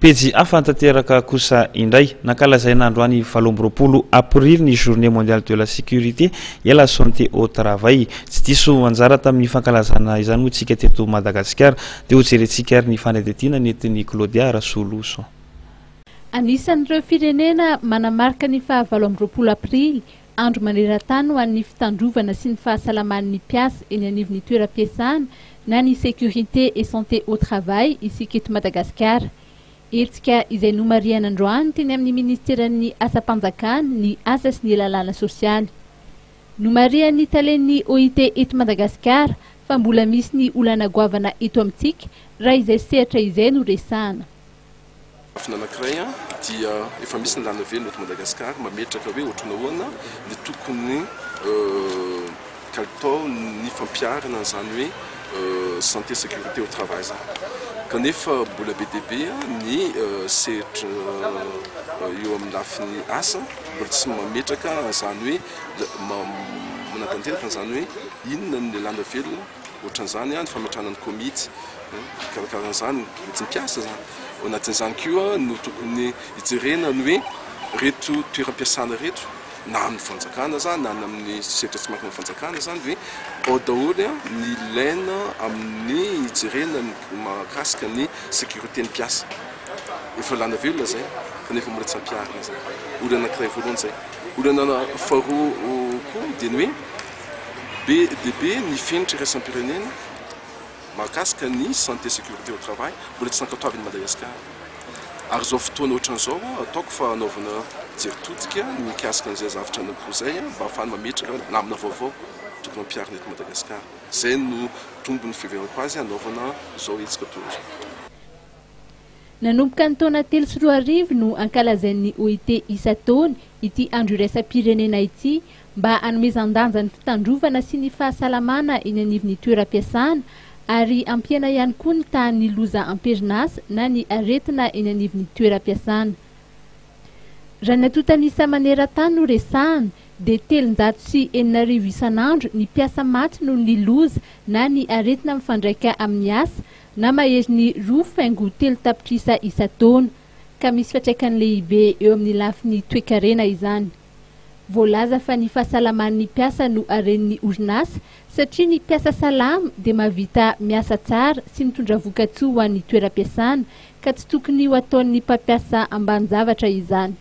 Pejy hafa tanteraka kosa indray, nankalazaina androany 28 aprily ny Journée mondiale de la sécurité et la santé au travail. Tsy diso anjara tamin'ny fankalazana izany moa tsika teto Madagasikara. Dia hojerentsika ary ny fanadihadiana nentin'i Claudia Rasoloson. Anisan'ireo firenena manamarika ny faha 28 aprily, andro maneran-tany ho an'ny fitandrovana sy ny fahasalaman'ny mpiasa eny anivon'ny toeram-piasana na ny sécurité et santé au travail isika eto Madagasikara. Hetsika izay nomarihana androany teny amin'ny ministeran'ny asam-panjakana, ny asa sy ny lalàna sosialy. Nomarihan'ny talen'ny OIT eto Madagasikara fa mbola misy ny olana goavana eto amintsika raha izay sehatra izay no resahana. Lafiny anankiray dia efa misy ny lalàna velona eto Madagasikara mametraka hoe ohatrany ahoana ny tokony kalitao ny fampiharana an'izany hoe santé sécurité au travail zany, kanefa mbola be dia be ny sehatra eo amin'ny lafiny asa mbola tsy mametraka an'izany hoe manatanteraka an'izany hoe inona ny lalàna velona ohatran'izany ny fametrahana ny komity mikarakara an'izany, komity mpiasa zany. Ao anatin'izany koa no tokony hijerena ny hoe reto toeram-piasana reto na amin'ny fanjakana zany na amin'ny sehatra tsy miankina amin'ny fanjakana zany hoe ao daholo ny ilaina amin'ny hijerena ny mahakasika ny sécurité ny mpiasa. Efa lalàna velona zay kanefa mbola tsy ampiharina zany. Olana anankiray voalohany zay. Olana faharoa koa dia ny hoe be dia be ny fenitra iraisam-pirenena mahakasika ny santé sécurité au travail mbola tsy nankatoavin'i Madagasikara. Ary izao fotoana ohatran'izao ataoko fa anaovana jery todika ny mikasika an'izay zavatra anankiroa izay mba ahafahana mametraka lamina vaovao tokony hampiharina eto Madagasikara. Izay no tombony fiheverako azy hanaovana izao hetsika toy izao. Nanomboka ny taona 2003 no ankalazain'ny OIT isan-taona ity andro iraisam-pirenena ity mba hanomezan-danja ny fitandrovana sy ny fahasalamana eny anivon'ny toeram-piasana ary hampihena ihany koa ny tahan'ny loza am-perinasa na ny aretina eny anivon'ny toeram-piasana. Raha ny antontan'isa maneran-tany no resahana dia 6300 isan'andro ny mpiasa maty noho ny loza na ny aretina mifandraika amin'ny asa na maherin'ny 2,3 tapitrisa isan-taona, ka misy fiantraikany lehibe eo amin'ny lafiny toekarena izany. Voalaza fa ny fahasalaman'ny mpiasa no haren'ny orinasa satria ny mpiasa salama dia mahavita miasa tsara sy mitondra vokatsoa ho an'ny toeram-piasana ka tsy tokony ho ataon'ny mpampiasa ambanin-javatra izany.